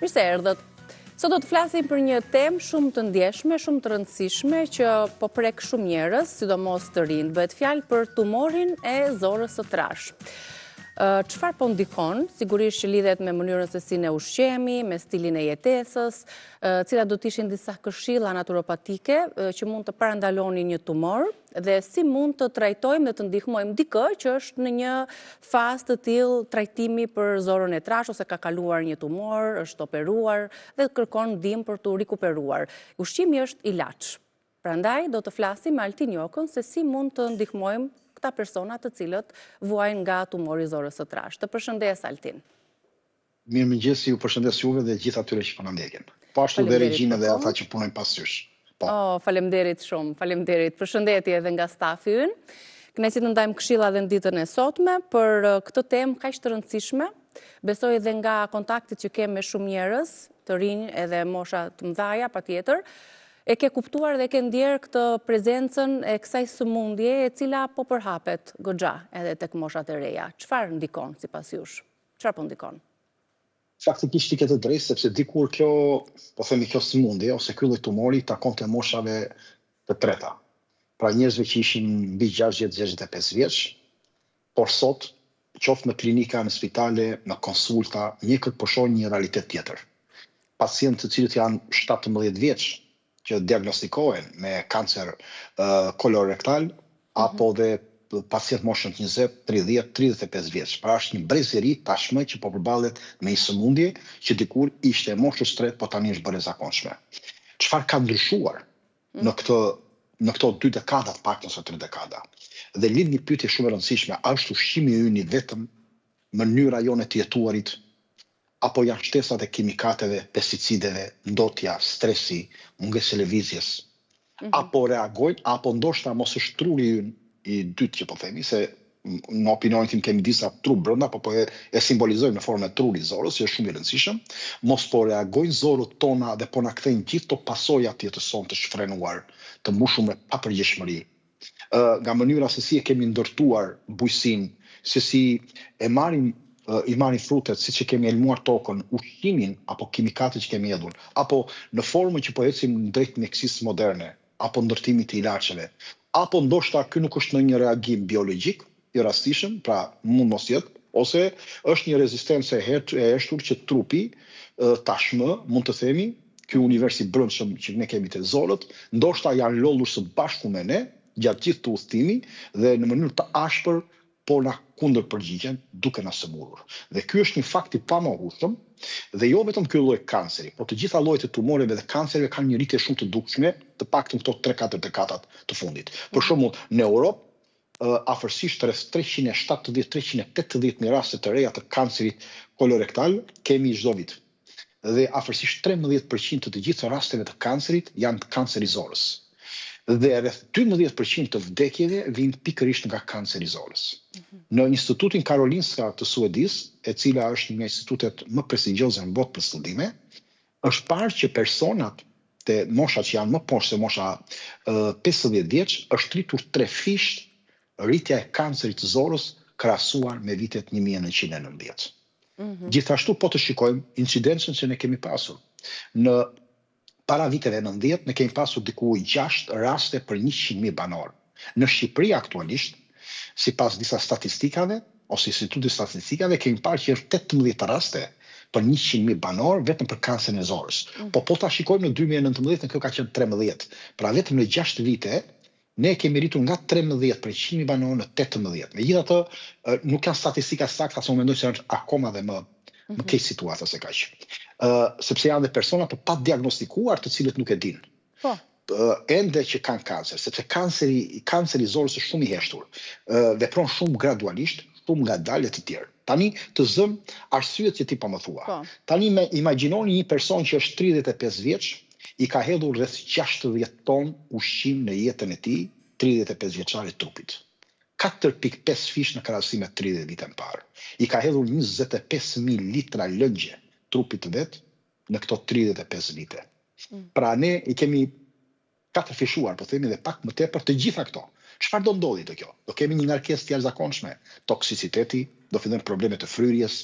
Mirë se erdhët. Sot do të flasim për një temë shumë të ndjeshme, shumë të rëndësishme që po prek shumë njerëz, sidomos të rinjtë. Bëhet fjalë për tumorin e zorrës së trashë. Çfarë po ndikon? Sigurisht që lidhet me mënyrën se si ne ushqehemi, me stilin e jetesës, cilat do të ishin disa këshilla naturopatike që mund të parandalonin një tumor dhe si mund të trajtojmë dhe të ndihmojmë dikë që është në një fazë të tillë trajtimi për zorrën e trashë ose ka kaluar një tumor, është operuar dhe kërkon ndihmë për t'u rikuperuar. Ushqimi është ilaç. Prandaj do të flasim me Altin Jokën se si mund të ndihmojmë këta persona të cilët vuajnë nga tumori i zorrës së trashë. Të përshëndes Altin. Mirëmëngjesi, ju përshëndes juve dhe gjithë atyre që po na ndjekin. Po ashtu dhe regjinë dhe ata që punojnë pas jush. Po. Oh, faleminderit shumë, faleminderit. Përshëndetje edhe nga stafi ynë. Kënaqësi të ndajmë këshilla dhe në ditën e sotme për uh, këtë temë kaq të rëndësishme. Besoj edhe nga kontaktit që ke me shumë njerëz, të rinj edhe mosha të mëdhaja, patjetër, e ke kuptuar dhe ke ndjerë këtë prezencën e kësaj sëmundje e cila po përhapet goxha edhe tek moshat e reja. Çfarë ndikon sipas jush? Çfarë po ndikon? Faktikisht ti ke të drejtë sepse dikur kjo, po themi kjo sëmundje ose ky lloj tumori i takonte moshave të treta. Pra njerëzve që ishin mbi 60, 65 vjeç, por sot qoftë në klinika, në spitale, në konsulta, mjekët po shohin një realitet tjetër. Pacientë të cilët janë 17 vjeç që diagnostikohen me kancer kolorektal apo dhe pacientë moshën 20, 30, 35 vjeç. Pra është një brez i ri tashmë që po përballet me një sëmundje që dikur ishte e moshës tretë, po tani është bërë e zakonshme. Çfarë ka ndryshuar në këtë në këto dy dekada të paktën ose tre dekada? Dhe lind një pyetje shumë e rëndësishme, a është ushqimi ynë i vetëm mënyra jonë e të jetuarit apo janë shtesat e kimikateve, pesticideve, ndotja, stresi, mungesë e lëvizjes, apo reagojnë, apo ndoshta mos është truri ynë i dytë që po themi, se në opinionin tim kemi disa trup brenda, po po e, e simbolizojmë në formën e trurit zorrës, që është shumë i rëndësishëm, mos po reagojnë zorrët tona dhe po na kthejnë gjithë këto pasoja të jetës sonë të shfrenuar, të mbushur me papërgjegjshmëri, nga mënyra se si e kemi ndërtuar bujqësinë, se si e marrim i marrim frutet, siç e kemi helmuar tokën, ushqimin apo kimikatet që kemi hedhur, apo në formën që po ecim drejt mjekësisë moderne, apo ndërtimit të ilaçeve, apo ndoshta ky nuk është ndonjë reagim biologjik i rastishëm, pra mund mos jetë, ose është një rezistencë e heshtur që trupi tashmë mund të themi ky univers i brendshëm që ne kemi te zorrët, ndoshta janë lodhur së bashku me ne gjatë gjithë këtij udhëtimi dhe në mënyrë të ashpër po na kundërpërgjigjen duke na sëmurur. Dhe ky është një fakt i pamohueshëm dhe jo vetëm ky lloj kanceri, por të gjitha llojet e tumoreve dhe kancereve kanë një rritje shumë të dukshme, të paktën këto 3-4 dekadat të fundit. Për shembull, në Europë afërsisht rreth 370 380 mijë raste të reja të kancerit kolorektal kemi çdo vit. Dhe afërsisht 13% të të gjithë rasteve të kancerit janë kanceri i zorrës. Dhe rreth 12% të vdekjeve vijnë pikërisht nga kanceri i zorrës. Në Institutin Karolinska të Suedisë, e cila është një nga institutet më prestigjioze në botë për studime, është parë që personat te moshat që janë më poshtë se mosha 50 vjeç, është rritur trefish rritja e kancerit të zorrës krahasuar me vitet 1990. Gjithashtu po të shikojmë incidencën që ne kemi pasur. Në para viteve 90 ne kemi pasur diku 6 raste për 100.000 banorë. Në Shqipëri aktualisht, sipas disa statistikave ose Institutit të Statistikave, kemi parë që është 18 raste për 100.000 banorë vetëm për kancerin e zorrës. Po po ta shikojmë në 2019 kjo ka qenë 13. Pra vetëm në 6 vite ne kemi rritur nga 13 për 100.000 banorë në 18. Megjithatë, nuk janë statistika sakta, se unë mendoj se është akoma dhe më më keq situata se kaq. Ë sepse janë dhe persona të padiagnostikuar të cilët nuk e dinë. Po. Ende që kanë kancer, sepse kanceri kanceri i zorrës është shumë i heshtur. Ë vepron shumë gradualisht, shumë ngadalë e të tjerë. Tani të zëm arsyet që ti po më thua. Po. Tani me imagjinoni një person që është 35 vjeç, i ka hedhur rreth 60 ton ushqim në jetën e tij, 35 vjeçarit trupit. 4.5 fish në krahasim me 30 vite më parë. I ka hedhur 25.000 litra lëngje trupit të vet në këto 35 vite. Pra ne i kemi katërfishuar, po themi dhe pak më tepër të gjitha këto. Çfarë do ndodhi te kjo? Do kemi një ngarkesë të jashtëzakonshme, toksiciteti, do fillojnë probleme të fryrjes.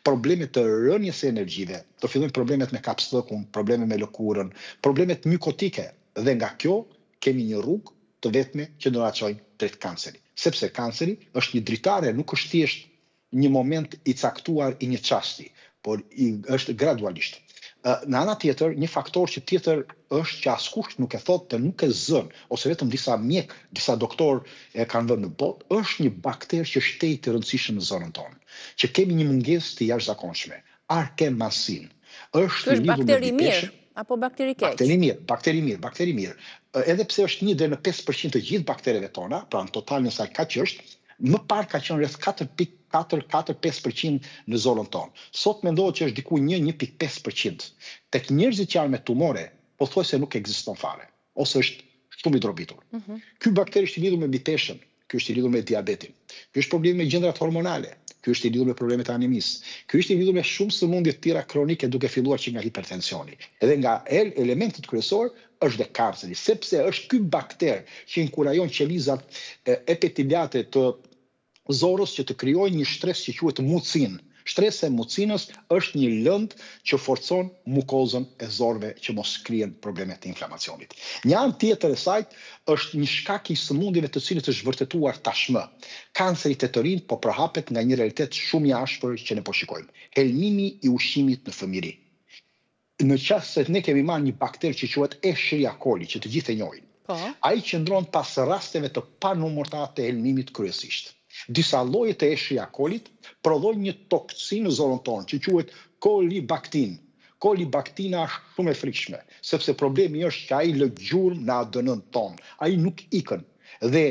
Probleme të rënies së energjive, do fillojnë problemet me kapsllëkun, probleme me lëkurën, problemet mykotike dhe nga kjo kemi një rrugë të vetme që do na çojë drejt kancerit. Sepse kanceri është një dritare, nuk është thjesht një moment i caktuar i një çasti, por i është gradualisht. Në ana tjetër, një faktor që tjetër është që askush nuk e thotë dhe nuk e zën, ose vetëm disa mjekë, disa doktorë e kanë vënë në botë, është një bakter që është tejet i rëndësishëm në zonën tonë, që kemi një mungesë të jashtëzakonshme, arkemasin. Është i lidhur me bakter i mirë apo bakter i keq? Bakter i mirë, bakter i mirë, bakter i mirë. Edhe pse është 1 deri në 5% të gjithë baktereve tona, pra në totalin e saj kaq është, më parë ka qenë rreth 4.4, 4, 5% në zonën tonë. Sot mendohet që është diku 1, 1.5%. Tek njerëzit që janë me tumore, pothuajse nuk ekziston fare ose është shumë i drobitur. Mm -hmm. Ky bakter është i lidhur me mbipeshën, ky është i lidhur me diabetin, ky është problem me gjendrat hormonale, ky është i lidhur me problemet e anemisë, ky është i lidhur me shumë sëmundje të tjera kronike duke filluar që nga hipertensioni. Edhe nga elementët kryesor është dhe kanceri, sepse është ky bakter që inkurajon qelizat epiteliale të zorrës që të krijojë një shtresë që quhet mucinë. Shtresa e mucinës është një lëndë që forcon mukozën e zorrëve që mos krijen probleme të inflamacionit. Një anë tjetër e saj është një shkak i sëmundjeve të cilët është vërtetuar tashmë. Kanceri te të rinjtë po përhapet nga një realitet shumë i ashpër që ne po shikojmë, helmimi i ushqimit në fëmijëri. Në qoftë se ne kemi marrë një bakter që quhet Escherichia coli, që të gjithë e njohin. Po. Ai qëndron pas rasteve të panumërta të helmimit kryesisht. Disa lloje të Escherichia colit prodhojnë një toksinë në zorrën tonë që quhet kolibaktin. Kolibaktina është shumë e frikshme, sepse problemi është që ai lë gjurmë në ADN-në tonë. Ai nuk ikën. Dhe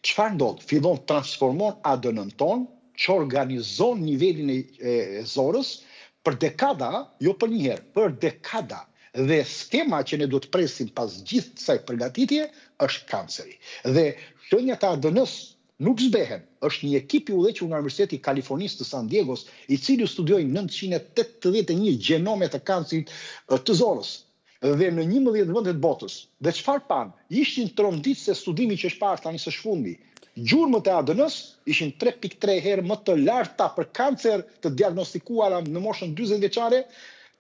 çfarë ndodh? Fillon transformon ADN-në tonë, çorganizon nivelin e, e zorrës për dekada, jo për një herë, për dekada. Dhe skema që ne duhet të presim pas gjithë kësaj përgatitje është kanceri. Dhe shenjat e ADN-së nuk zbehen. Është një ekip i udhëhequr nga Universiteti i Kalifornisë të San Diegos, i cili studioi 981 gjenome të kancerit të zorrës dhe në 11 vende të botës. Dhe çfarë panë? Ishin tronditëse studimi që është parë tani së fundmi. Gjurmët e ADN-së ishin 3.3 herë më të larta për kancer të diagnostikuara në moshën 40 vjeçare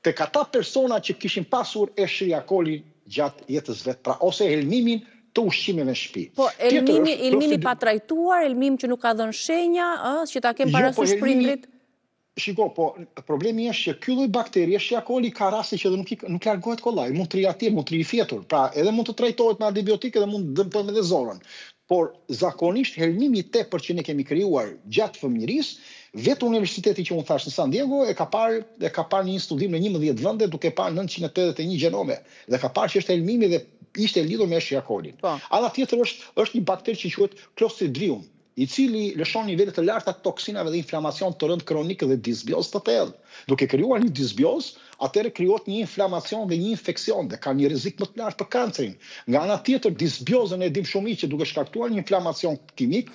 tek ata persona që kishin pasur Escherichia coli gjatë jetës vet, pra ose helmimin të ushqimeve në shtëpi. Po, helmimi, helmimi pa trajtuar, helmim që nuk ka dhënë shenja, ë, që ta kenë jo, po parasysh prindrit. Shiko, po problemi është që ky lloj bakteri Escherichia coli ka raste që edhe nuk i, nuk largohet kollaj, mund të rrijë atje, mund të rrijë i fjetur. Pra, edhe mund të trajtohet me antibiotikë edhe mund të dëmtojmë edhe zorrën. Por zakonisht helmimi i tepërt që ne kemi krijuar gjatë fëmijërisë, vetë universiteti që unë thashë në San Diego e ka parë e ka parë në një studim në 11 vende duke parë 981 gjenome dhe ka parë që është helmimi dhe ishte lidhur me Escherichia coli. Po. Ana tjetër është është një bakter që quhet Clostridium, i cili lëshon nivele të larta të toksinave dhe inflamacion të rëndë kronik dhe disbiozë të thellë. Duke krijuar një disbiozë, atëherë krijohet një inflamacion dhe një infeksion dhe ka një rrezik më të lartë për kancerin. Nga ana tjetër, disbiozën e dimë shumë mirë që duke shkaktuar një inflamacion kimik,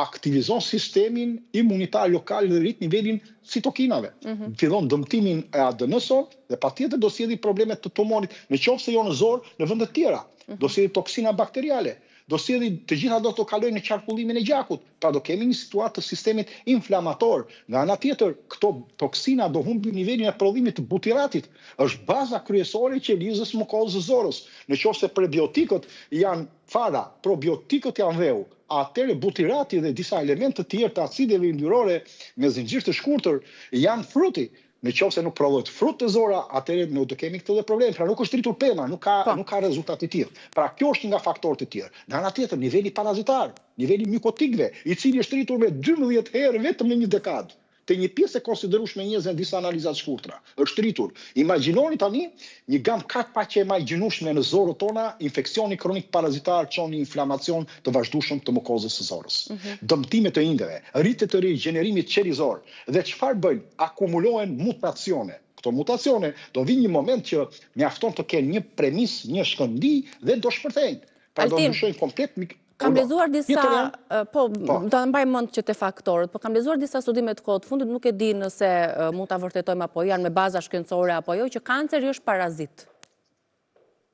aktivizon sistemin imunitar lokal dhe rrit nivelin citokinave. Mm -hmm. Fillon dëmtimin e ADN-së dhe patjetër do sjelli probleme të tumorit, në qoftë se jo në zorrë, në vende të tjera. Mm -hmm. Do sjelli toksina bakteriale. do sjelli të gjitha do të kalojnë në qarkullimin e gjakut, pra do kemi një situatë të sistemit inflamator. Nga ana tjetër, këto toksina do humbin nivelin e prodhimit të butiratit. Është baza kryesore e qelizës mukozës së zorrës. Në qoftë se prebiotikët janë fara, probiotikët janë dheu, atëherë butirati dhe disa elementë të tjerë të acideve yndyrore me zinxhir të shkurtër janë fruti. Në qoftë se nuk prodhohet frut te zorra, atëherë nuk do kemi këtë lloj problemi. Pra nuk është rritur pema, nuk ka po. nuk ka rezultat i tillë. Pra kjo është një nga faktorët e tjerë. Nga ana tjetër, niveli parazitar, niveli i mykotikëve, i cili është rritur me 12 herë vetëm në një dekadë te një pjesë e konsiderueshme njerëzve në disa analiza të shkurtra. Është rritur. Imagjinoni tani një gamë kaq pak e imagjinueshme në zorrët tona, infeksioni kronik parazitar çon në inflamacion të vazhdueshëm të mukozës së zorrës. Mm -hmm. Dëmtime të indeve, rritje të rigjenerimit qelizor, Dhe çfarë bëjnë? Akumulohen mutacione. Këto mutacione do vijë një moment që mjafton të kenë një premisë, një shkëndijë dhe do shpërthejnë. Pra do ndryshojnë komplet Kam lexuar disa, po, po, do ta mbaj mend që te faktorët, po kam lexuar disa studime të kohët fundit, nuk e di nëse mund ta vërtetojmë apo jo, janë me baza shkencore apo jo, që kanceri është parazit.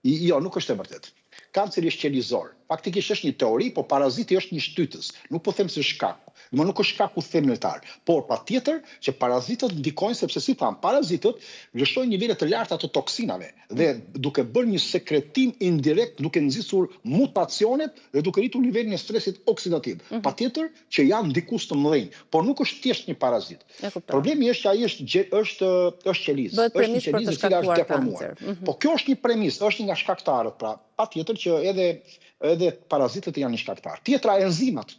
Jo, nuk është e vërtetë. Kanceri është qelizor. Faktikisht është një teori, po paraziti është një shtytës. Nuk po them se është shkaku. Domethënë nuk është shkaku themeltar, por patjetër që parazitët ndikojnë sepse si thamë, parazitët lëshojnë nivele të larta të toksinave dhe duke bërë një sekretim indirekt duke nxisur mutacionet dhe duke rritur nivelin e stresit oksidativ. Mhm. Patjetër që janë ndikues të mëdhenj, por nuk është thjesht një parazit. Problemi është që ai është është është qelizë, është një qelizë e cila është deformuar. Mm -hmm. Po kjo është një premisë, është një nga shkaktarët, pra patjetër që edhe edhe parazitët janë një shkaktar. Tjetra enzimat.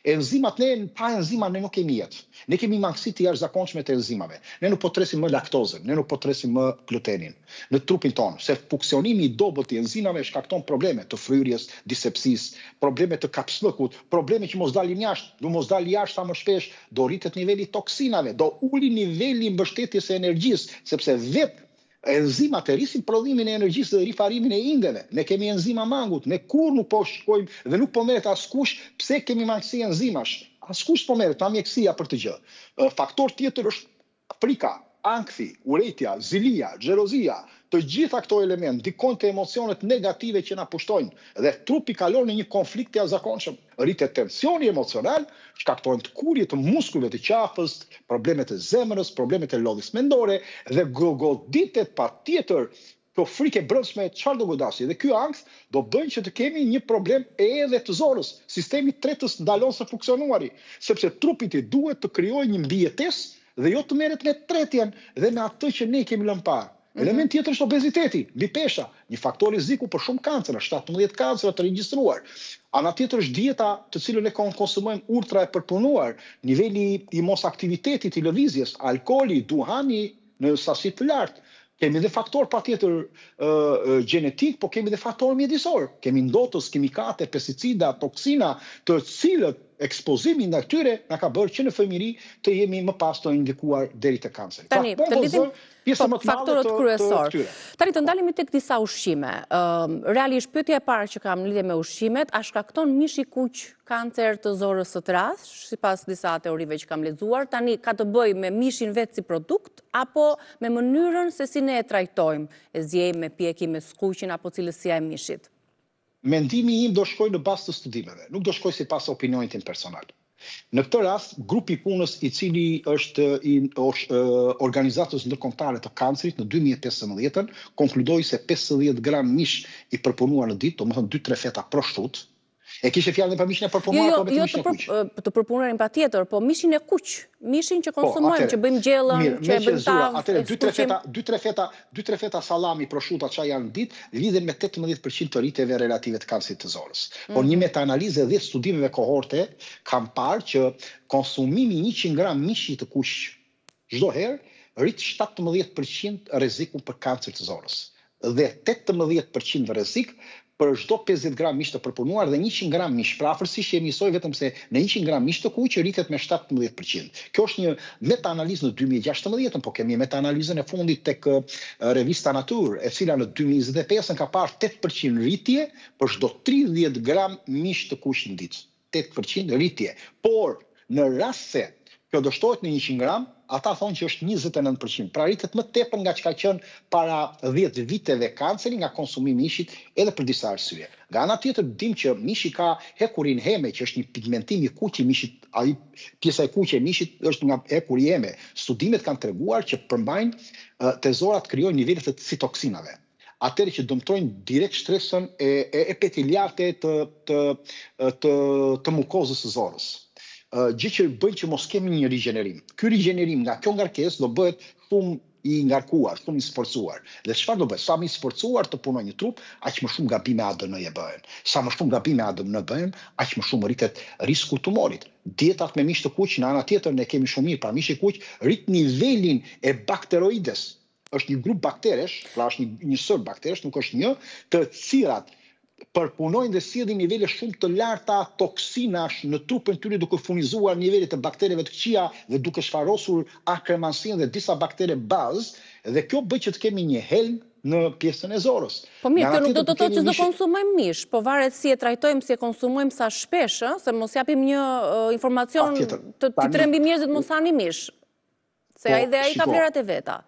Enzimat ne pa enzima ne nuk kemi jetë. Ne kemi mangësi të jashtëzakonshme të enzimave. Ne nuk po tresim më laktozën, ne nuk po tresim më glutenin në trupin tonë, se funksionimi i dobët i enzimave shkakton probleme të fryrjes, dispepsisë, probleme të kapsllëkut, probleme që mos dalin jashtë, do mos dalë jashtë sa më shpesh, do rritet niveli i toksinave, do uli niveli i mbështetjes së energjisë, sepse vetë enzimat e rrisin prodhimin e energjisë dhe riparimin e indeve. Ne kemi enzima mangut, ne kurrë nuk po shkojmë dhe nuk po merret askush pse kemi mangësi enzimash. Askush s'po merret, pa mjekësia për këtë gjë. Faktor tjetër është Frika, ankthi, urrejtja, zilia, xhelozia, të gjitha këto elementë ndikojnë te emocionet negative që na pushtojnë dhe trupi kalon në një konflikt të jashtëzakonshëm. Rritet tensioni emocional, shkaktohen tkurrje të muskujve të qafës, probleme të zemrës, probleme të lodhjes mendore dhe goditet patjetër Kjo frikë e brendshme çfarë do godasi dhe ky ankth do bëjnë që të kemi një problem edhe të zorrës. Sistemi tretës ndalon së funksionuari, sepse trupit i duhet të krijojë një mbijetesë dhe jo të merret me tretjen dhe me atë që ne kemi lënë parë. Mhm. Element tjetër është obeziteti, mbipesha, një faktor rreziku për shumë kancera, 17 kancera të regjistruar. Ana tjetër është dieta të cilën ne konsumojmë ultra e përpunuar, niveli i mosaktivitetit, i lëvizjes, alkooli, duhani, në sasi të lartë. Kemi dhe faktor patjetër gjenetik, po kemi dhe faktor mjedisor. Kemi ndotës, kimikate, pesticida, toksina, të cilët ekspozimi ndaj tyre na ka bërë që në fëmijëri të jemi më pas të indikuar deri te kanceri. Pra, Tani, të lidhim po, më të faktorët kryesorë. Tani të ndalemi tek disa ushqime. Realisht pyetja e parë që kam në lidhje me ushqimet, a shkakton mishi i kuq kancer të zorrës së trashë, sipas disa teorive që kam lexuar, tani ka të bëjë me mishin vetë si produkt, apo me mënyrën se si ne e trajtojmë, e ziejmë, e pjekim, e skuqim, apo cilësia e mishit? Mendimi im do shkojë në bazë të studimeve, nuk do shkojë sipas opinionit tim personal. Në këtë rast, grupi i punës i cili është i Organizatës Ndërkombëtare të Kancerit në 2015-ën konkludoi se 50 gram mish i përpunuar në ditë, domethënë 2-3 feta proshutë, E kishe fjalën për mishin e përpunuar jo, jo, apo vetëm jo, mishin e kuq? Jo, të përpunuarin patjetër, po mishin e kuq, mishin që po, konsumojmë, që bëjmë gjellën, që e bëjmë tavë, atëherë, dy tre feta, dy tre feta, dy tre feta sallami, proshuta ça janë në ditë, lidhen me 18% të rritjeve relative të kancerit të zorrës. Por një mhm. meta-analizë e 10 studimeve kohorte kanë parë që konsumimi i 100 gram mishi të kuq çdo herë rrit 17% rrezikun për kancer të zorrës dhe 18% rrezik për çdo 50 gram mish të përpunuar dhe 100 gram mish, pra afërsisht jemi njësoj vetëm se në 100 gram mish të kuq rritet me 17%. Kjo është një meta-analizë në 2016-ën, po kemi meta-analizën e fundit tek revista Nature, e cila në 2025-ën ka parë 8% rritje për çdo 30 gram mish të kuq në ditë. 8% rritje. Por, në rast se kjo do shtohet në 100 gram, ata thonë që është 29%. Pra rritet më tepër nga çka qenë para 10 viteve kanceri nga konsumimi i mishit edhe për disa arsye. Nga ana tjetër dim që mishi ka hekurin heme, që është një pigmentim i kuq i mishit, ai pjesa e kuqe e mishit është nga hekuri heme. Studimet kanë treguar që përmbajnë te zorra krijojnë nivele të citoksinave atëherë që dëmtojnë direkt shtresën e, e epiteliale të, të, të, të mukozës së zorrës. Gjë që bëjnë që mos kemi një rigjenerim. Ky rigjenerim nga kjo ngarkesë do bëhet shumë i ngarkuar, shumë i sforcuar. Dhe çfarë do bëhet? Sa më i sforcuar të punojë një trup, aq më shumë gabime ADN-je bëhen. Sa më shumë gabime ADN bëhen, aq më shumë rritet risku i tumorit. Dietat me mish të kuq, në ana tjetër ne kemi shumë mirë, pra mishi i kuq rrit nivelin e bakteroides, është një grup bakteresh, pra është një, një sërë bakteresh, nuk është një, të cilat përpunojnë dhe sjellin nivele shumë të larta toksinash në trupin tyre duke furnizuar nivelet e baktereve të këqija dhe duke shfarosur akkermansin dhe disa baktere bazë dhe kjo bën që të kemi një helm në pjesën e zorrës. Po mirë, kjo nuk do të thotë që s'do konsumojmë mish, po varet si e trajtojmë, si e konsumojmë sa shpesh, ë, se mos japim një informacion të t'i trembim njerëzit mos hani mish. Se po, ai dhe ai ka vlerat e veta.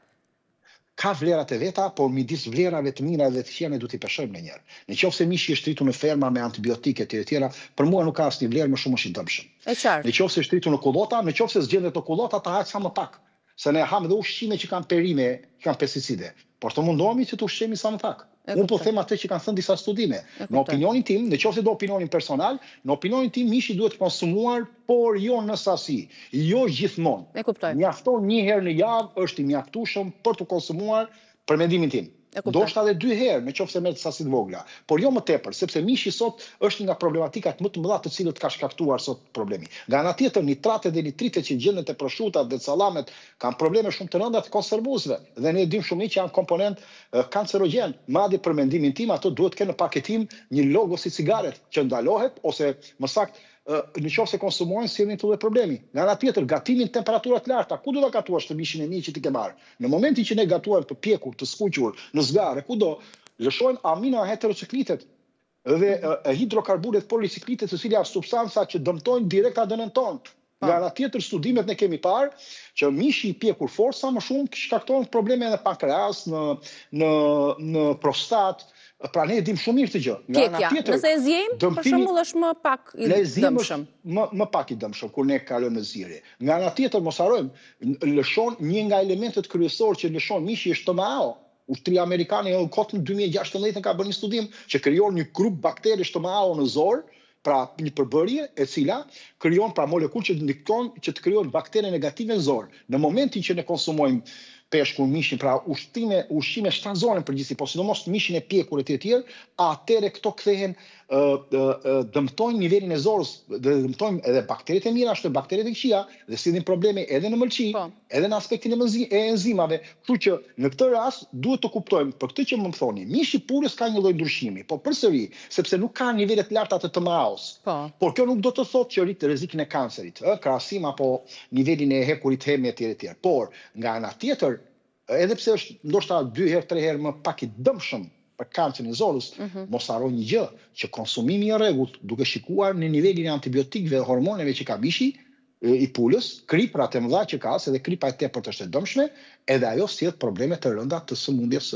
Ka vlerat e veta, por midis vlerave të mira dhe të këqija ne duhet t'i peshojmë ndonjëherë. Në qoftë se mishi është rritur në ferma me antibiotikë etj etj, për mua nuk ka asnjë vlerë, më shumë është i dëmshëm. E qartë. Në qoftë se është rritur në kullota, në qoftë se s'gjendet në kullota, ta hahet sa më pak. Se ne hamë dhe ushqime që kanë perime, që kanë pesticide, por të mundohemi që të ushqehemi sa më pak. Unë po them atë që kanë thënë disa studime. Në opinionin tim, në qoftë se do opinionin personal, në opinionin tim mishi duhet konsumuar, por jo në sasi, jo gjithmonë. E kuptoj. Mjafton një herë në javë është i mjaftueshëm për t'u konsumuar për mendimin tim. Ndoshta edhe dy herë, në qoftë se merret sasi të vogla, por jo më tepër, sepse mishi sot është një nga problematikat më të mëdha të cilët ka shkaktuar sot problemi. Nga ana tjetër, nitratet dhe nitritet që gjenden te proshutat dhe sallamet kanë probleme shumë të rënda të konservuesve dhe ne e dimë shumë mirë që janë komponentë kancerogjenë. Madje për mendimin tim ato duhet të kenë në paketim një logo si cigaret që ndalohet ose më saktë në qoftë se konsumohen sjellin këtë lloj problemi. Nga ana tjetër, gatimi në temperatura të larta, ku do ta gatuash të mishin e mirë që ti ke marrë? Në momentin që ne gatuajmë të pjekur, të skuqur, në zgarë e kudo, lëshojmë amino heterociklitet dhe hidrokarburet policiklite, të cilat janë substanca që dëmtojnë direkt ADN-në tonë. Po. Nga ana tjetër, studimet ne kemi parë që mishi i pjekur fort sa më shumë shkakton probleme në pankreas, në në në prostatë, pra ne e dimë shumë mirë këtë gjë. Nga ana tjetër, nëse e ziejmë, për shembull është më pak i dëmshëm. Më më pak i dëmshëm kur ne kalojmë në zierje. Nga ana tjetër, mos harrojmë, lëshon një nga elementët kryesorë që lëshon mishi është TMAO. Ushtria amerikane jo kot në 2016 ka bërë një studim që krijon një grup bakteresh TMAO në zorrë, pra një përbërje e cila krijon pra molekulë që ndikon që të krijojnë baktere negative në zorrë. Në momentin që ne konsumojmë peshkun, mishin, pra ushqime, ushqime shtazore në përgjithësi, po sidomos mishin e pjekur e të tjerë, atëherë këto kthehen ë ë dëmtojnë nivelin e zorrës dhe dëmtojnë edhe bakteret e mira, ashtu edhe bakteret e këqija dhe sjellin probleme edhe në mëlçi, po. Edhe në aspektin e e enzimave, kështu që në këtë rast duhet të kuptojmë për këtë që më thoni, mishi i pulës ka një lloj ndryshimi, po përsëri, sepse nuk ka nivele të larta të TMAO-s. Po. Por kjo nuk do të thotë që rrit rrezikun e kancerit, ë, krahasim apo nivelin e hekurit hemi etj etj. Por, nga ana tjetër, edhe pse është ndoshta dy herë, tre herë më pak i dëmshëm për kancerin e zorrës, mm -hmm. mos harroj një gjë, që konsumimi i rregullt, duke shikuar në nivelin e antibiotikëve dhe hormoneve që ka mishi, i pulës, kripërat e mëdha që ka, se dhe kripa e tepërt është e dëmshme, edhe ajo sjell probleme të rënda të sëmundjes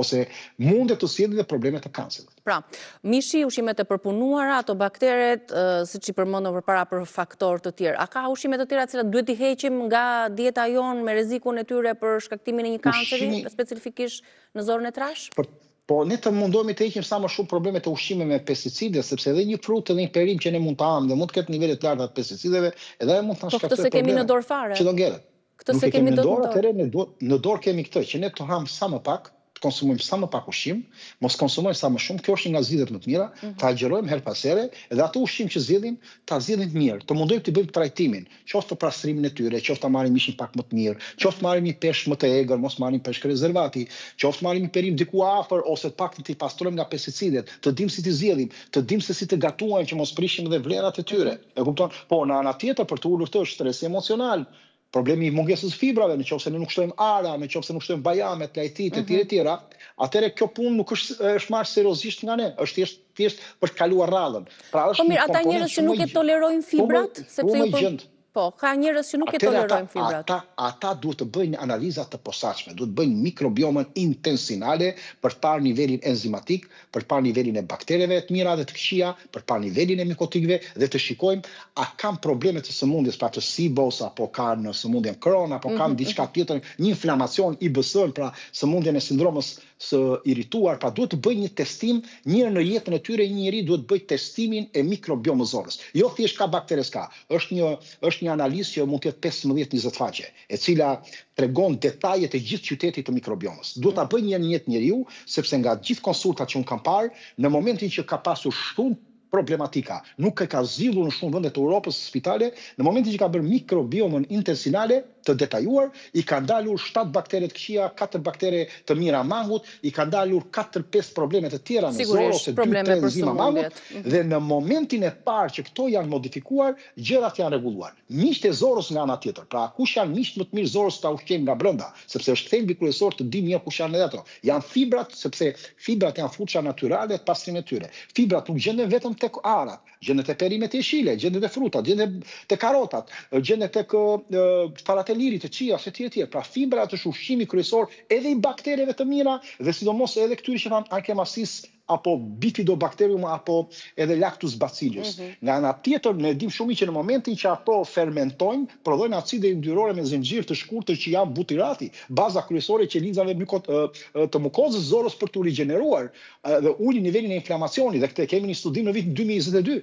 ose mundet të sjellë dhe probleme të kancerit. Pra, mishi, ushqimet e përpunuara, ato bakteret, siç i përmendëm përpara për faktorë të tjerë. A ka ushqime të tjera të cilat duhet t'i heqim nga dieta jonë me rrezikun e tyre për shkaktimin e një kanceri, specifikisht në zorrën e trashë? Për Po ne të mundohemi të heqim sa më shumë problemet e ushqimeve me pesticide, sepse edhe një frut edhe një perim që ne mund ta hamë dhe mund të ketë nivele të larta të pesticideve, edhe ajo mund të na po, shkaktojë probleme. Po këtë s'e kemi në dorë fare. Që do ngelet. Këtë s'e kemi në dorë, atëherë ne duhet në dorë kemi këtë që ne të hamë sa më pak, të konsumojmë sa më pak ushqim, mos konsumojmë sa më shumë, kjo është një nga zgjidhjet më të mira, mm -hmm. të agjërojmë herë pas here dhe atë ushqim që zgjedhim, ta zgjedhim mirë, të mundojmë të bëjmë trajtimin, qoftë pastrimin e tyre, qoftë ta marrim mishin pak më të mirë, qoftë marrim një peshk më të egër, mos marrim peshk rezervati, qoftë marrim një perim diku afër ose të paktën t'i pastrojmë nga pesticidet, të dimë si t'i zgjedhim, të dimë se si të gatuajmë që mos prishim edhe vlerat e tyre. E kupton? Po në ana tjetër për të ulur këtë është stresi emocional, problemi i mungesës së fibrave, në qoftë se ne nuk shtojmë ara, në qoftë se nuk shtojmë bajamet, lajthitë etj etj, atëherë kjo punë nuk është është marrë seriozisht nga ne, është thjesht thjesht për të kaluar radhën. Pra është po mirë, ata njerëz që nuk e tolerojnë fibrat, sepse ju për... Po, ka njerëz që nuk e tolerojnë fibrat. Ata, ata duhet të bëjnë analiza të posaçme, duhet të bëjnë mikrobiomën intestinale për të parë nivelin enzimatik, për të parë nivelin e baktereve të mira dhe të këqija, për të parë nivelin e mikotikëve dhe të shikojmë a kanë probleme të sëmundjes, pra të SIBO-s apo kanë sëmundjen Crohn apo kanë mhm, diçka mhm. tjetër, një inflamacion IBS, pra sëmundjen e sindromës së irrituar, pra duhet të bëjnë një testim një herë në jetën e tyre një njeri duhet të bëjë testimin e mikrobiomës zorrës. Jo thjesht ka baktere s'ka. Është një është një analizë që mund të jetë 15 20 faqe, e cila tregon detajet e gjithë qytetit të mikrobiomës. Duhet ta bëjë një herë në jetë njeriu, sepse nga gjithë konsultat që unë kam parë, në momentin që ka pasur shumë problematika, nuk e ka zgjidhur në shumë vende të Europës spitale, në momentin që ka bërë mikrobiomën intestinale të detajuar, i ka ndalur 7 baktere të këqija, 4 baktere të mira mangut, i ka ndalur 4-5 probleme të tjera në zorrë ose 2-3 enzima mangut mhm. dhe në momentin e parë që këto janë modifikuar, gjërat janë rregulluar. Miqtë e zorrës nga ana tjetër, pra kush janë miqtë më të mirë zorrës ta ushqejmë nga brenda, sepse është thelbi kryesor të dimë mirë kush janë edhe ato. Janë fibrat, sepse fibrat janë furça natyrale të pastrimit të tyre. Fibrat nuk gjenden vetëm tek arat, gjenden te perimet jeshile, gjenden te frutat, gjenden te karotat, gjenden tek farat e. e lirit, të çias etj etj. Pra fibrat është ushqimi kryesor edhe i baktereve të mira dhe sidomos edhe këtyre që thamë Akkermansia apo Bifidobacterium apo edhe Lactobacillus. Nga ana tjetër, ne dimë shumë mirë që në momentin që ato fermentojnë, prodhojnë acide yndyrore me zinxhir të shkurtër që janë butirati, baza kryesore e qelizave të mukozës zorrës për t'u rigjeneruar dhe ulin nivelin e inflamacionit dhe këtë e kemi një studim në vitin 2022,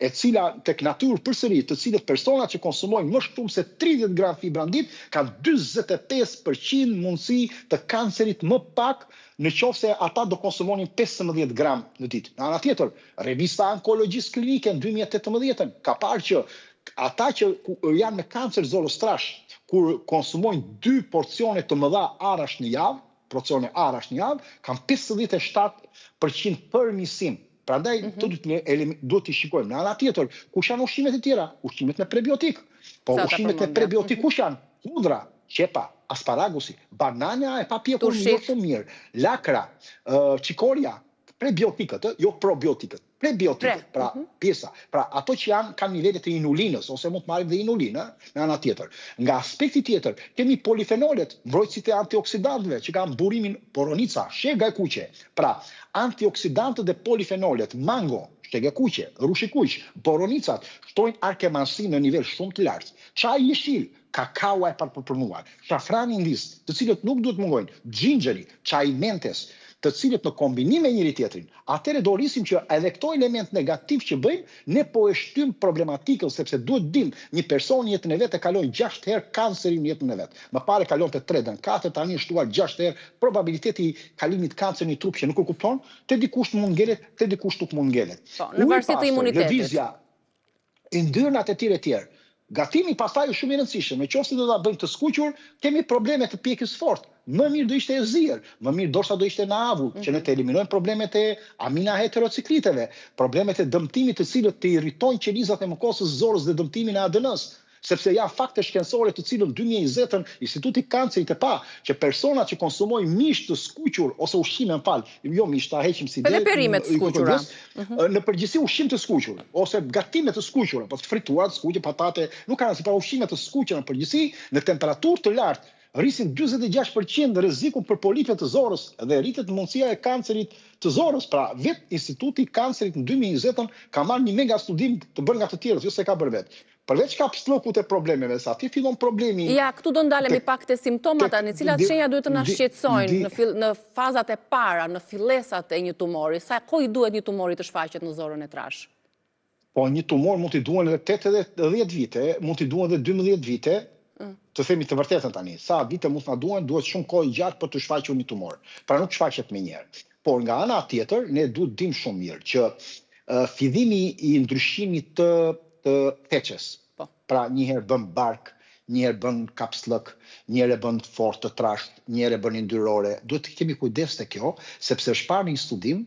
e cila tek Nature përsëri, të cilët personat që konsumojnë më shumë se 30 gram fibra në ditë kanë 45% mundësi të kancerit më pak në qoftë se ata do konsumonin 15 gram në ditë. Nga ana tjetër, revista Onkologjisë Klinike në 2018 ka parë që ata që janë me kancer zorrës trash, kur konsumojnë dy porcione të mëdha arrash në javë, porcione arrash në javë, kanë 57% përmirësim. Prandaj mm -hmm. të dy duhet t'i shikojmë. Nga ana tjetër, kush janë ushqimet e tjera? Ushqimet me prebiotik. Po ushqimet me prebiotik mm -hmm. kush janë? Hudhra, qepa, asparagusi, banania e papjekur jo shumë mirë, lakra, çikorja, prebiotikët, jo probiotikët, prebiotikët, Pre. pra mm -hmm. pjesa, pra ato që janë kanë nivele të inulinës ose mund të marrim dhe inulinë, nga ana tjetër. Nga aspekti tjetër, kemi polifenolet, mbrojtësit e antioksidantëve që kanë burimin boronica, shega e kuqe. Pra, antioksidantët dhe polifenolet, mango, shega e kuqe, rrush i kuq, boronicat shtojnë arkemansin në nivel shumë të lartë. Çaji jeshil, kakaoa e papërpunuar, shafrani në list, të cilët nuk duhet mungojnë, xhinxheri, çaji i mentes, të cilët në kombinim me njëri-tjetrin, atëherë do rrisim që edhe këto elementë negativ që bëjmë, ne po e shtym problematikën sepse duhet dim, një person në jetën e vet e kalon 6 herë kancerin në jetën e vet. Më parë e kalonte 3 deri në 4, tani është shtuar 6 herë probabiliteti i kalimit kancer në një trup që nuk e kupton, te dikush mund ngelet, te dikush nuk mund ngelet. Po, në varësi të imunitetit. Lëvizja, yndyrnat e tjerë e tjerë. Gatimi pastaj është shumë i rëndësishëm. Në qoftë se do ta bëjmë të skuqur, kemi probleme të pjekjes fort. Më mirë do ishte e zier, më mirë ndoshta do ishte në avull, që ne të eliminojmë problemet e amina heterocikliteve, problemet e dëmtimit të cilët të irritojnë qelizat e mukozës zorrës dhe dëmtimin e ADN-së. Sepse janë fakte shkencore të cilën 2020-ën Instituti i Kancerit e pa që personat që konsumojnë mish të skuqur ose ushqime, më fal, jo mish, ta heqim si ide. Edhe perime të skuqura. Mhm. Në përgjithësi ushqim të skuqur ose gatime të skuqura, po të frituara, të skuqura, patate, nuk ka rëndësi, pra ushqime të skuqura në përgjithësi në temperaturë të lartë rrisin 46% rrezikun për polipe të zorrës dhe rritet mundësia e kancerit të zorrës. Pra, vetë Instituti i Kancerit në 2020-ën ka marrë një mega studim të bërë nga të tjerët, jo se ka bërë vetë. Përveç kapsllëkut e problemeve, se aty fillon problemi. Ja, këtu do ndalemi pak te simptomat tani, cilat shenja duhet të na shqetësojnë në fill, në fazat e para, në fillesat e një tumori, sa kohë i duhet një tumori të shfaqet në zorrën e trashë? Po një tumor mund t'i duhen edhe 8 edhe 10 vite, mund t'i duhen edhe 12 vite, mm. të themi të vërtetën tani, sa vite mund të na duhen, duhet shumë kohë i gjatë për të shfaqur një tumor. Pra nuk shfaqet menjëherë. Por nga ana tjetër, ne duhet dim shumë mirë që fillimi i ndryshimit të të feçes. Po. Pra një herë bën bark, një herë bën kapsllëk, një herë e bën të fortë të trashë, një herë e bën yndyrore. Duhet të kemi kujdes te kjo, sepse është parë në një studim,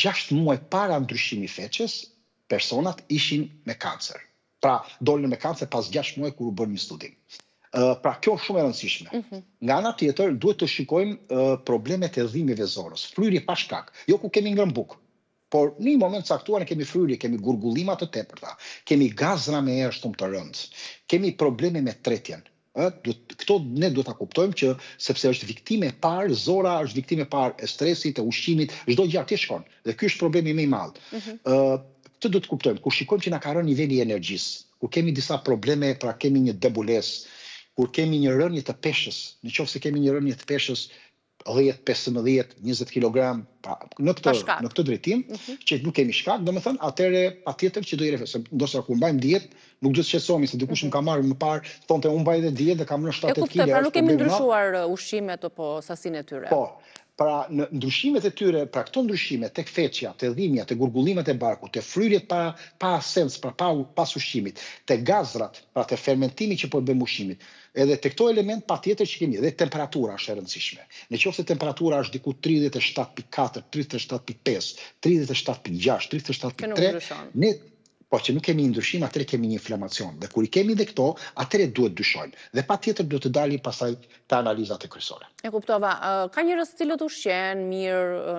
6 muaj para ndryshimit feçes, personat ishin me kancer. Pra, dolën me kancer pas 6 muaj kur u bën një studim. Pra, kjo është shumë e rëndësishme. Mm -hmm. Nga ana tjetër, duhet të shikojmë problemet e dhimbjeve zorrës, fryrje pa shkak, jo ku kemi ngrënë bukë. Por në një moment caktuar ne kemi fryrje, kemi gurgullima të tepërta, kemi gazra me erë shumë të rëndë, kemi probleme me tretjen. Ë, duhet këto ne duhet ta kuptojmë që sepse është viktimë e parë, zorra është viktimë e parë e stresit, e ushqimit, çdo gjë atje shkon. Dhe ky është problemi më i madh. Ëh, mm -hmm. këtë duhet të kuptojmë, kur shikojmë që na ka rënë niveli i energjisë, kur kemi disa probleme, pra kemi një debulesë, kur kemi një rënie të peshës, në qoftë se kemi një rënie të peshës, 10, 15, 20 kilogram, pra në këtë në këtë drejtim, mm -hmm. që nuk kemi shkak, domethënë atëherë patjetër që do i referoj, se ndoshta kur mbajmë dietë, nuk duhet të shqetësohemi se dikush mm -hmm. më ka marrë më parë, thonte unë mbaj edhe dietë dhe kam rënë 7-8 kg. Pra nuk kemi ndryshuar uh, ushqimet apo sasinë e tyre. Po. Pra në ndryshimet e tyre, pra këto ndryshime tek feçja, te dhimbja, te gurgullimet e barkut, te fryrjet pa pa sens, pra pa pas ushqimit, te gazrat, pra te fermentimi që po e bëjmë ushqimit, Edhe te këto element patjetër që kemi dhe temperatura është e rëndësishme. Në qoftë se temperatura është diku 37.4, 37.5, 37.6, 37.3, ne po që nuk kemi një ndryshim, atëherë kemi një inflamacion. Dhe kur i kemi dhe këto, atëherë duhet dyshojmë. Dhe patjetër duhet të dalim pastaj te analizat e kryesore. E kuptova. Ka njerëz të cilët ushqehen mirë,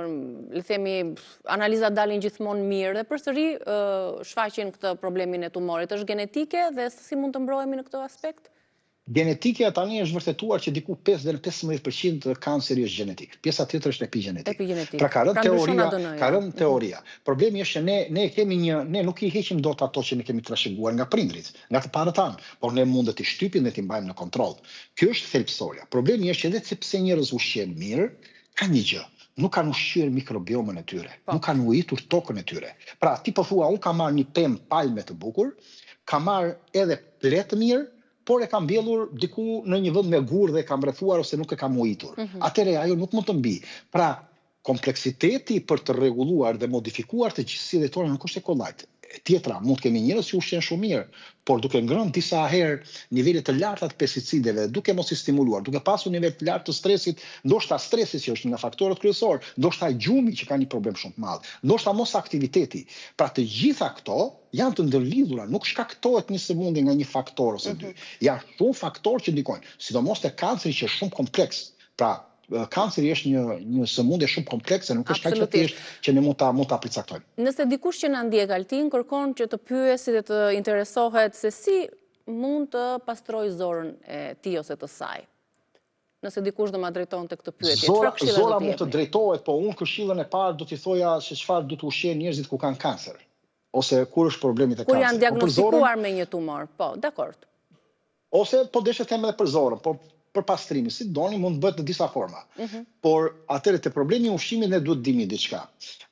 le themi analizat dalin gjithmonë mirë dhe përsëri shfaqin këtë problemin e tumorit. Është genetike dhe si mund të mbrohemi në këtë aspekt? Genetikja tani është vërtetuar që diku 5 deri në 15% të kanceri është gjenetik. Pjesa tjetër është epigenetik. Epigenetik. Pra ka rënë pra teoria, ka rënë mhm. teoria. Problemi është që ne ne kemi një ne nuk i heqim dot ato që ne kemi trashëguar nga prindrit, nga të parët tanë, por ne mundet t'i shtypim dhe t'i mbajmë në kontroll. Kjo është thelbësorja. Problemi është që edhe sepse njerëz ushqehen mirë, ka një gjë, nuk kanë ushqyer mikrobiomën e tyre, po. nuk kanë ujitur tokën e tyre. Pra, ti po thua, unë kam marrë një pemë palme të bukur, kam marrë edhe pleh të mirë, por e kam mbjellur diku në një vend me gur dhe e kam rrethuar ose nuk e kam ujitur. Mm -hmm. Atëherë ajo nuk mund të mbijë. Pra, kompleksiteti për të rregulluar dhe modifikuar të gjithë sjelljet tona nuk është e kollajtë. Tjetra, mund të kemi njerëz që ushqehen shumë mirë, por duke ngrënë disa herë nivele të larta të pesticideve, duke mos i stimuluar, duke pasur nivel të lartë të stresit, ndoshta stresi që është një nga faktorët kryesorë, ndoshta gjumi që ka një problem shumë të madh, ndoshta mos aktiviteti. Pra të gjitha këto janë të ndërlidhura, nuk shkaktohet një sëmundje nga një faktor ose dy. Mm -hmm. Janë shumë faktorë që ndikojnë, sidomos te kanceri që është shumë kompleks. Pra, kanceri është një një sëmundje shumë komplekse, nuk është kaq e thjeshtë që ne mund ta mund ta përcaktojmë. Nëse dikush që na ndjek Altin kërkon që të pyesë dhe të interesohet se si mund të pastrojë zorën e tij ose të saj. Nëse dikush do ma drejtonte këtë pyetje, çfarë këshilla do t'i Zora mund të drejtohet, po unë këshillën e parë do t'i thoja se çfarë duhet të ushqejnë njerëzit kur kanë kancer ose kur është problemi te kanceri. Kur janë po diagnostikuar me një tumor, po, dakord. Ose po deshe them edhe për zorën, po për pastrimin, si doni, mund të bëhet në disa forma. Mm -hmm. Por atëherë te problemi i ushqimit ne duhet të dimë diçka.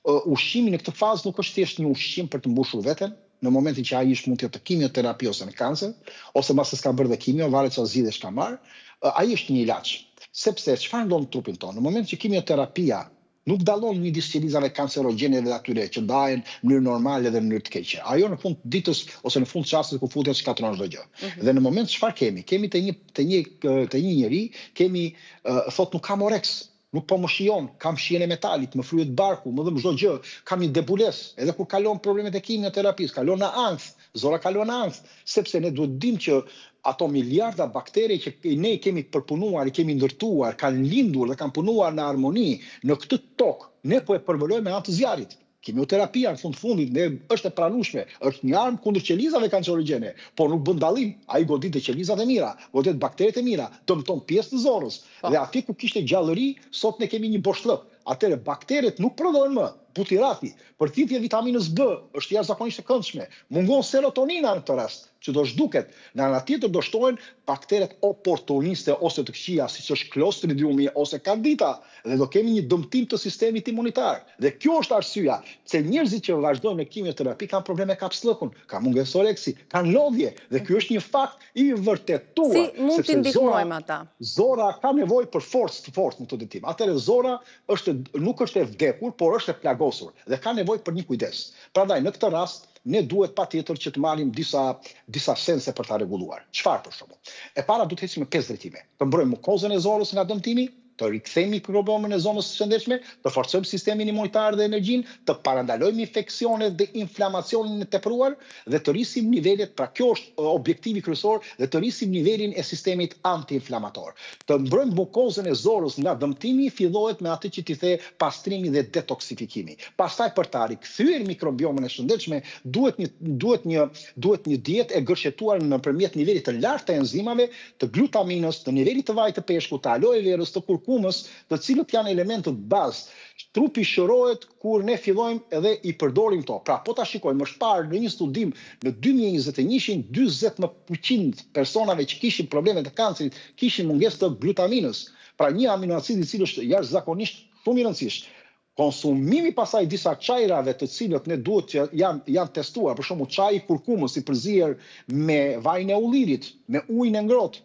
Uh, ushqimi në këtë fazë nuk është thjesht një ushqim për të mbushur veten, në momentin që ai është mund të jetë kimioterapi ose në kancer, ose mbase s'ka bërë dhe kimio, varet çfarë zgjidhjesh ka marrë, ai është një ilaç. Sepse çfarë ndodh në trupin tonë? Në momentin që kimioterapia nuk dallon midis qelizave kancerogjene dhe atyre që ndahen në mënyrë normale dhe në mënyrë të keqe. Ajo në fund të ditës ose në fund të çastit kur futet shkatërron çdo gjë. Mm -hmm. Dhe në moment çfarë kemi? Kemi te një te një te një njeri, kemi uh, thotë nuk kam oreks, nuk po më shijon, kam shijen e metalit, më fryhet barku, më dhemb çdo gjë, kam një debulesë, edhe kur kalon problemet e kimioterapisë, kalon në ankth, zora kalon në ankth, sepse ne duhet të dimë që ato miliarda baktere që ne i kemi përpunuar, i kemi ndërtuar, kanë lindur dhe kanë punuar në harmoni në këtë tokë, ne po e përvëlojmë me anë të zjarrit. Kimioterapia në fund të fundit ne është e pranueshme, është një armë kundër qelizave kancerogjene, por nuk bën dallim, ai godit dhe qelizat e mira, godet bakteret e mira, dëmton pjesë të zorrës. Po. Dhe aty ku kishte gjallëri, sot ne kemi një boshllëk. Atëherë bakteret nuk prodhohen më. Butirati, përthithja e vitaminës B është jashtëzakonisht e këndshme. Mungon serotonina në këtë rast, që do zhduket. Nga ana tjetër do shtohen bakteret oportuniste ose të këqija, siç është Clostridiumi ose Candida, dhe do kemi një dëmtim të sistemit imunitar. Dhe kjo është arsyeja pse njerëzit që vazhdojnë me kimioterapi kanë probleme kapsllëkun, kanë mungesë oreksi, kanë lodhje dhe ky është një fakt i vërtetuar. Si mund t'i ndihmojmë ata? Zora ka nevojë për forcë të fortë në këtë drejtim. Atëherë zora është nuk është e vdekur, por është e plagosur dhe ka nevojë për një kujdes. Prandaj në këtë rast ne duhet patjetër që të marrim disa disa sense për ta rregulluar. Çfarë për shembull? E para duhet të ecim në pesë drejtime. Të mbrojmë mukozën e zorës nga dëmtimi, të rikthejmë mikrobiomën e zorrës së shëndetshme, të forcojmë sistemin imunitar dhe energjinë, të parandalojmë infeksionet dhe inflamacionin e tepruar dhe të rrisim nivelet, pra kjo është objektivi kryesor, dhe të rrisim nivelin e sistemit antiinflamator. Të mbrojmë mukozën e zorrës nga dëmtimi fillohet me atë që ti the pastrimi dhe detoksifikimi. Pastaj për ta rikthyer mikrobiomën e shëndetshme duhet një duhet një duhet një dietë e gërshetuar nëpërmjet nivelit të lartë të enzimave, të glutaminës, të nivelit të vajit të peshkut, të aloe verës, të kurkumës, të cilët janë elementët bazë. Trupi shërohet kur ne fillojmë edhe i përdorim këto. Pra, po ta shikojmë, është parë në një studim në 2021-shin, 40 më përqind personave që kishin probleme të kancerit kishin mungesë të glutaminës. Pra, një aminoacid i cili është jashtëzakonisht shumë i rëndësishëm. Konsumimi pastaj i disa çajrave të cilët ne duhet që janë janë testuar, për shembull çaji i kurkumës i përzier me vajin e ullirit, me ujin e ngrohtë,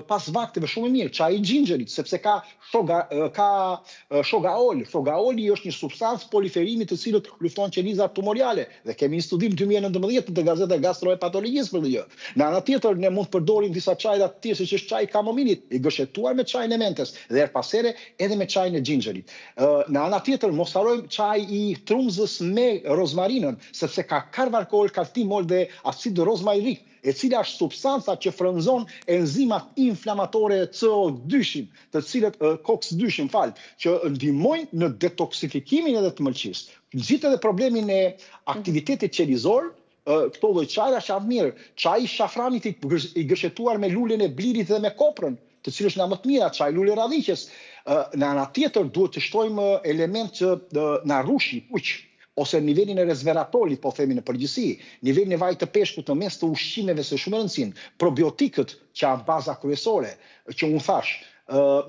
pas vakteve shumë i mirë, çaji i xhinxherit, sepse ka shoga ka shogaol, shogaoli është një substancë proliferimi të cilët lufton qelizat tumoriale dhe kemi një studim 2019 në gazeta gastrohepatologjisë për këtë gjë. Në ana tjetër ne mund të përdorim disa çajra të tjerë siç është çaji i kamomilit, i gërshetuar me çajin e mentes dhe herë pas here edhe me çajin e xhinxherit. Në ana tjetër mos harrojmë çaji i trumzës me rozmarinën, sepse ka karvakol, ka timol dhe acid rozmarinik, e cila është substanca që frënzon enzimat inflamatore CO2-shin, të cilët COX 2-shin, fal, që ndihmojnë në detoksifikimin edhe të mëlçisë. Nxit edhe problemin e aktivitetit qelizor. Këto lloj çajrash janë mirë. Çaji i shafranit i i gërshetuar me lulen e blirit dhe me koprën, të cilët është nga më të mira, çaji i lulerradhiqes. Në ana tjetër duhet të shtojmë elementë që nga rrushi i kuq ose nivelin e resveratolit, po themi në përgjithësi, nivelin e vajit të peshkut në mes të ushqimeve se shumë e rëndësinë, probiotikët që janë baza kryesore, që unë thashë,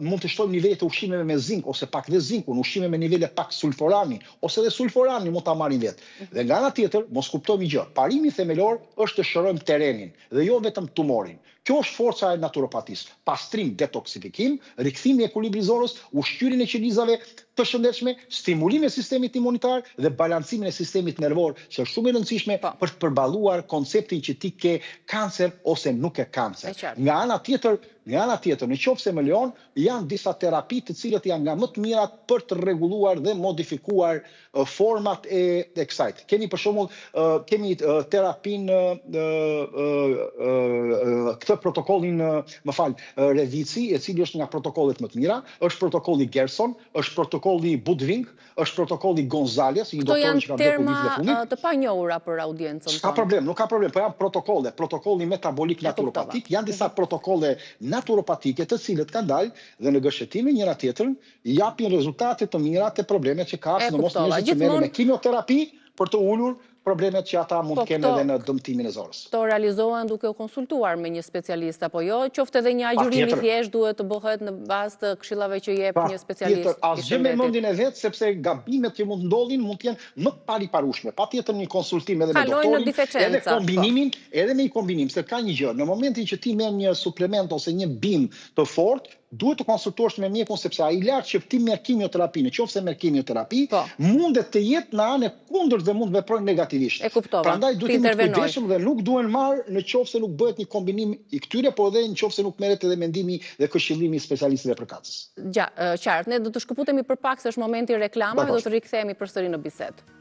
mund të shtojmë nivelet e ushqimeve me zink ose pak dhe zinkun, ushqime me nivele pak sulforani ose dhe sulforani mund ta marrin vetë. Dhe nga ana tjetër, mos kuptojmë një gjë, parimi themelor është të shërojmë terrenin dhe jo vetëm tumorin. Kjo është forca e naturopatisë, pastrim, detoksifikim, rikthim i ekuilibrit zorrës, ushqyerjen e qelizave të shëndetshme, stimulimin e sistemit imunitar dhe balancimin e sistemit nervor, që është shumë e rëndësishme po. për të përballuar konceptin që ti ke kancer ose nuk ke kancer. Nga ana tjetër, Nga ana tjetër, në qoftë se më lejon, janë disa terapi të cilët janë nga më të mirat për të rregulluar dhe modifikuar format e e kësaj. Kemi për shembull, kemi terapinë këtë protokollin, më fal, Revici, e cili është nga protokollet më të mira, është protokolli Gerson, është protokolli Budwig, Është protokolli Gonzales, një doktor që ka vdekur vitin e fundit. Këto janë terma të panjohura për audiencën tonë. S'ka problem, nuk ka problem, po janë protokolle, protokolli metabolik naturopatik, janë disa mhm. protokolle naturopatike të cilët kanë dalë dhe në gërshetim me njëra tjetrën japin rezultate të mira te problemet që ka, sidomos njerëzit që merren me kimioterapi për të ulur problemet që ata mund po, të kenë edhe në dëmtimin e zorrës. Këto realizohen duke u konsultuar me një specialist apo jo, qoftë edhe një agjërim i thjeshtë duhet të bëhet në bazë të këshillave që jep një specialist i shëndetit. Asgjë me mendjen e vet, sepse gabimet që mund të ndodhin mund të jenë më të pariparueshme. Patjetër një konsultim edhe me doktorin, edhe po. kombinimin, edhe me një kombinim, se ka një gjë, në momentin që ti merr një suplement ose një bimë të fortë, Duhet të konsultohesh me mjekun sepse ai ilaç që ti merr kimioterapi, në qoftë se merr kimioterapi, po. mundet të jetë në anën e kundërt dhe mund të veprojë negativisht. E kuptova. Prandaj duhet të jemi të kujdesshëm dhe nuk duhen marrë në qoftë se nuk bëhet një kombinim i këtyre, por edhe në qoftë se nuk merret edhe mendimi dhe këshillimi i specialistëve përkatës. Ja, qartë. Ne do të shkëputemi për pak se është momenti i reklamave, do të rikthehemi përsëri në bisedë.